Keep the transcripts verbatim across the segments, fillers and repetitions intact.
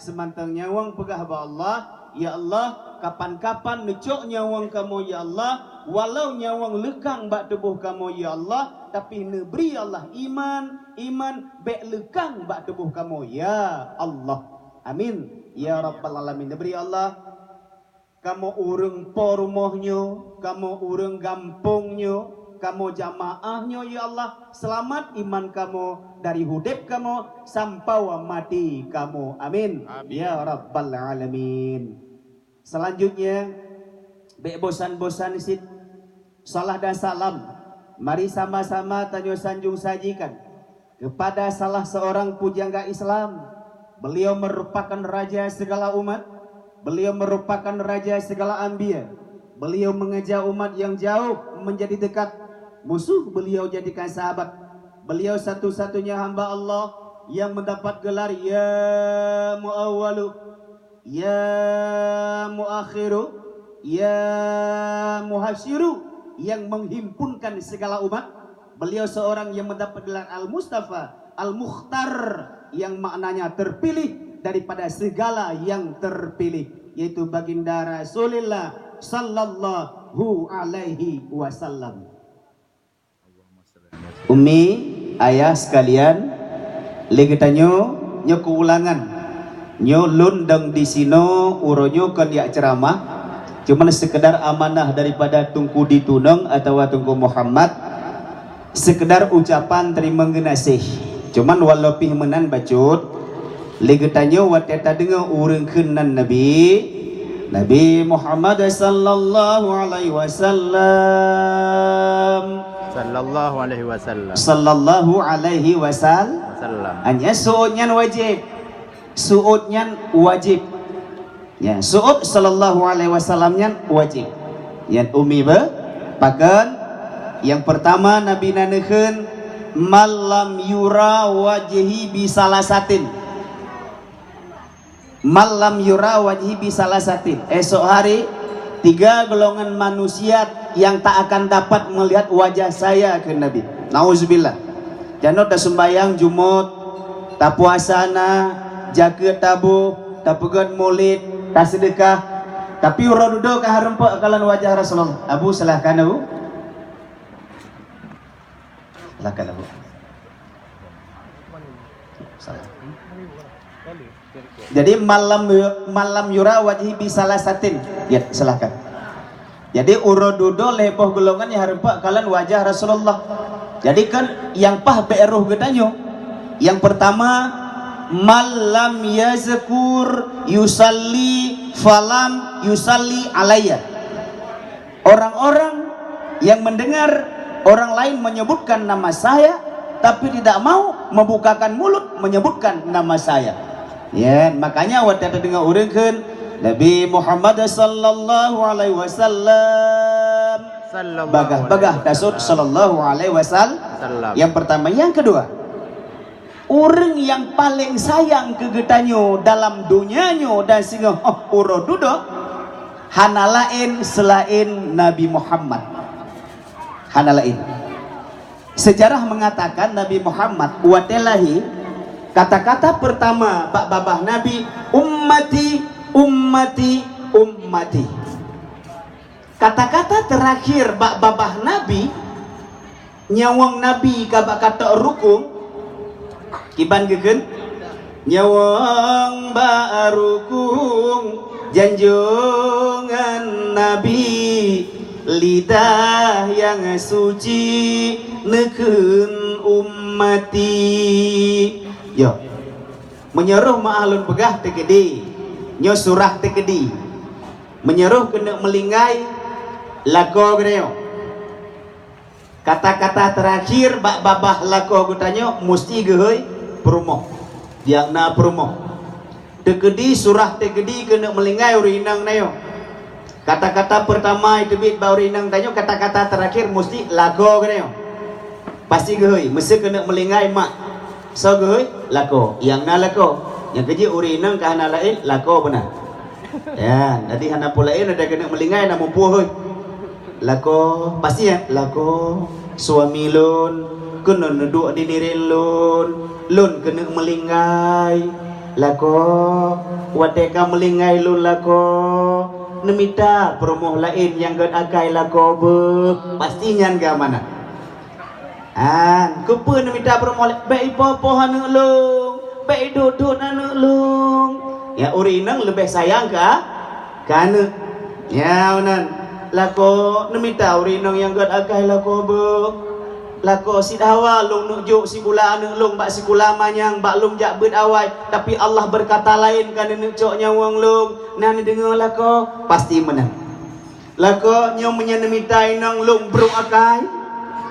Seumantong nyawöng peugah bak Allah, "Ya Allah, kapan-kapan neucok nyawöng kamoe, ya Allah, walau nyawöng leukang bak tuboh kamoe, ya Allah, tapi neubri, ya Allah, iman, iman bék leukang bak tuboh kamoe, ya Allah. Amin, ya Rabbal Alamin." Neubri, ya Allah. Kamoe ureuëng po rumoh nyoe, kamoe ureuëng gampông nyoe, kamoe jamaah nyoe, ya Allah, seulamat iman kamoe dari udeb kamoe sampoe maté kamoe. Amin. Amin. Ya Rabbal Alamin. Selanjutnya, bék bosan-bosan cit. Salah dan salam, mari sama-sama tanyoe sanjung sajikan kepada salah seorang pujangga Islam. Beliau merupakan raja segala umat, beliau merupakan raja segala anbiya. Beliau mengejar umat yang jauh menjadi dekat, musuh beliau jadikan sahabat. Beliau satu-satunya hamba Allah yang mendapat gelar Ya Muawwalu, Ya Muakhiru, Ya Muhasyiru, yang menghimpunkan segala umat. Beliau seorang yang mendapat gelar Al-Mustafa, Al-Mukhtar, yang maknanya terpilih daripada segala yang terpilih, yaitu Baginda Rasulullah sallallahu alaihi wasallam. Umi, ayah sekalian, lé geutanyoe, nyoe keuulangan. Nyoe lôn dong disinoe uroe nyoe kon jak ceuramah, cuman seukeudar amanah daripada Teungku Ditunong atawa Teungku Muhammad, seukeudar ucapan teurimong geunaséh. Cuman walau pih meunan bacut, lé geutanyoe watée tadeungoe ureuëng kheun nan Nabi, Nabi Muhammad sallallahu alaihi wasallam. Sallallahu alaihi wasallam. Sallallahu alaihi wasal-, Wasallam. Hanya seuôt nyan wajéb. Seuôt nyan wajéb. Ya, seuôt sallallahu alaihi wasallam nyan wajéb. Nyan Umi beu, pakon? Nyang peurtama Nabi na neukheun, "Man lam yura wajhi bi salasatin." "Man lam yura wajhi bi salasatin." Esok hari, tiga golongan manusia yang tak akan dapat melihat wajah saya, kheun Nabi. Nauzubillah. Janoe taseumbayang Jumôt, tapuasa na, jakeuet taboh, tapeugét mulid, taseudeukah, tapi uroe dudoe ka hareumpok kalon wajah Rasulullah. Abu, silahkan, Abu. Silahkan, Abu. Salah. Jadi, "Man lam yu-, man lam yura wajhi bi salasatin." Ya, silahkan. Jadi, uroe dudoe lhée boh golongan nyang hareumpok kalon wajah Rasulullah. Jadi, kan nyang paih bék roh geutanyoe. Nyang peurtama, "Man lam yazkur yusalli falam yusalli alayya." Orang-orang yang mendengar orang lain menyebutkan nama saya, tapi tidak mau membukakan mulut menyebutkan nama saya. Ya, makanya watée tadeungoe ureuëng kheun, "Nabi Muhammad sallallahu alaihi wasallam." Sallallahu Bagah-bagah alaihi tasut wasallam. Sallallahu alaihi wasal-, Wasallam. Yang pertama. Yang kedua, ureuëng nyang paleng sayang keu geutanyoe dalam donya nyoe dan singoh, oh, uroe dudoe, hana laén seulaén Nabi Muhammad. Hana laén. Sejarah mengatakan Nabi Muhammad watée lahé, kata-kata pertama bak babah Nabi, "Ummati, ummati, ummati." Kata-kata terakhir bak babah Nabi, nyawöng Nabi ka bak katok rukung, kiban geukheun, "Nyawöng bak rukung janjongan Nabi, lidah nyang suci neukheun ummati." Yo. Meunyoe roh meuah lôn peugah teukeudi, nyoe surah teukeudi. Meunyoe roh keuneuk meulinggai, lakoe geutanyoe. Kata-kata terakhir bak babah lakoe geutanyoe musti geuhôi peurumoh. Nyang na peurumoh. Teukeudi surah teukeudi keuneuk meulinggai ureuëng inong tanyoe. Kata-kata pertama nyang teubiet bak ureuëng inong tanyoe, kata-kata terakhir musti lakoe geutanyoe. Pasti geuhôi, meusé keuneuk meulinggai mak. Soe geuhôi? Lakoe. Nyang na lakoe. Nyang keujeuet ureuëng inong ka hana laén, lakoe beuna. Ya, jadi hana peue laén, ada keuneuk meulinggai na muphom hôi. Lakoe, pasti ya? Lakoe, suami lôn, keuneuk neuduek di niren lôn, lôn keuneuk meulinggai. Lakoe, watée ka meulinggai lôn lakoe, neumita peurumoh laén nyang gét akai lakoe beuh, pasti nyan geuamanah. An, keupeue neumita peurumoh laén? Bék ipoh-poh aneuëk lôn, bék idot-dot aneuëk lôn. Ya, ureuëng inong leubeh sayang ka, ka aneuëk. Ya, meunan. Lakoe neumita ureuëng inong nyang gét akai lakoe beuh. Lakoe sit hawa lôn neuk jok sikula aneuëk lôn bak sikula manyang bak lôn jak beuet awai, tapi Allah beukata laén ka neuneuk cok nyawöng lôn. Na neudeungoe lakoe? Pasti meunan. Lakoe nyoe meunyoe neumita inong lôn brok akai,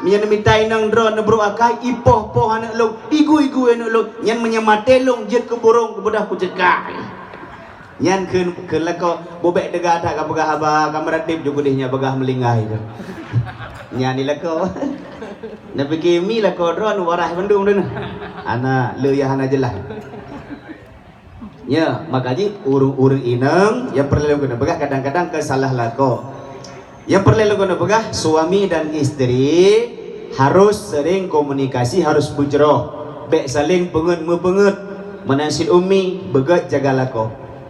meunyoe neumita inong droe neubrok akai, ipoh-poh aneuëk lôn, igu-igu aneuëk lôn, nyan meunyoe maté lôn jeuet keu burông keubeudôh kuceukai. Nyan kheun, kheun lakoe, bubek teuga that ka peugah haba, ka meuratéb ju keudeh nyan peugah meulinggai tu. Nyan ni lakoe. Neupike mi lakoe droe neuwarah bandum tu nah. Hana, le nyang hana jeulaih. Ya, maka jih ureuëng-ureuëng inong nyang peureulée lôn keuneuk peugah kadang-kadang ka salah lakoe. Nyang peureulée lôn keuneuk peugah, suami dan istri harus sering komunikasi, harus beujroh. Bék saléng peungeut-meupeungeut. Meunan cit umi, beugét jaga lakoe.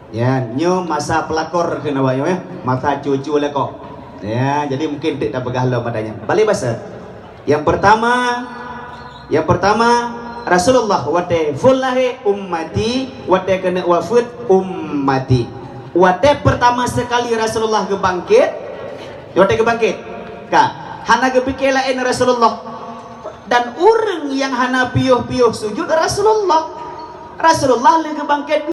Ya, nyoe masa pelakor keuneuk awak nyoe, ya. Masa cucu lakoe. Ya, jadi mungkin teuk tapeugah lom pada nyan. Balik basa. Yang pertama, yang pertama, Rasulullah watée phon lahé ummati, watée keuneuk wafeuet ummati. Watée pertama sekali Rasulullah geubangkit, watée geubangkit, ka, hana geupike laén Rasulullah. Dan ureuëng nyang hana piôh-piôh sujud Rasulullah. Rasulullah lé geubangkit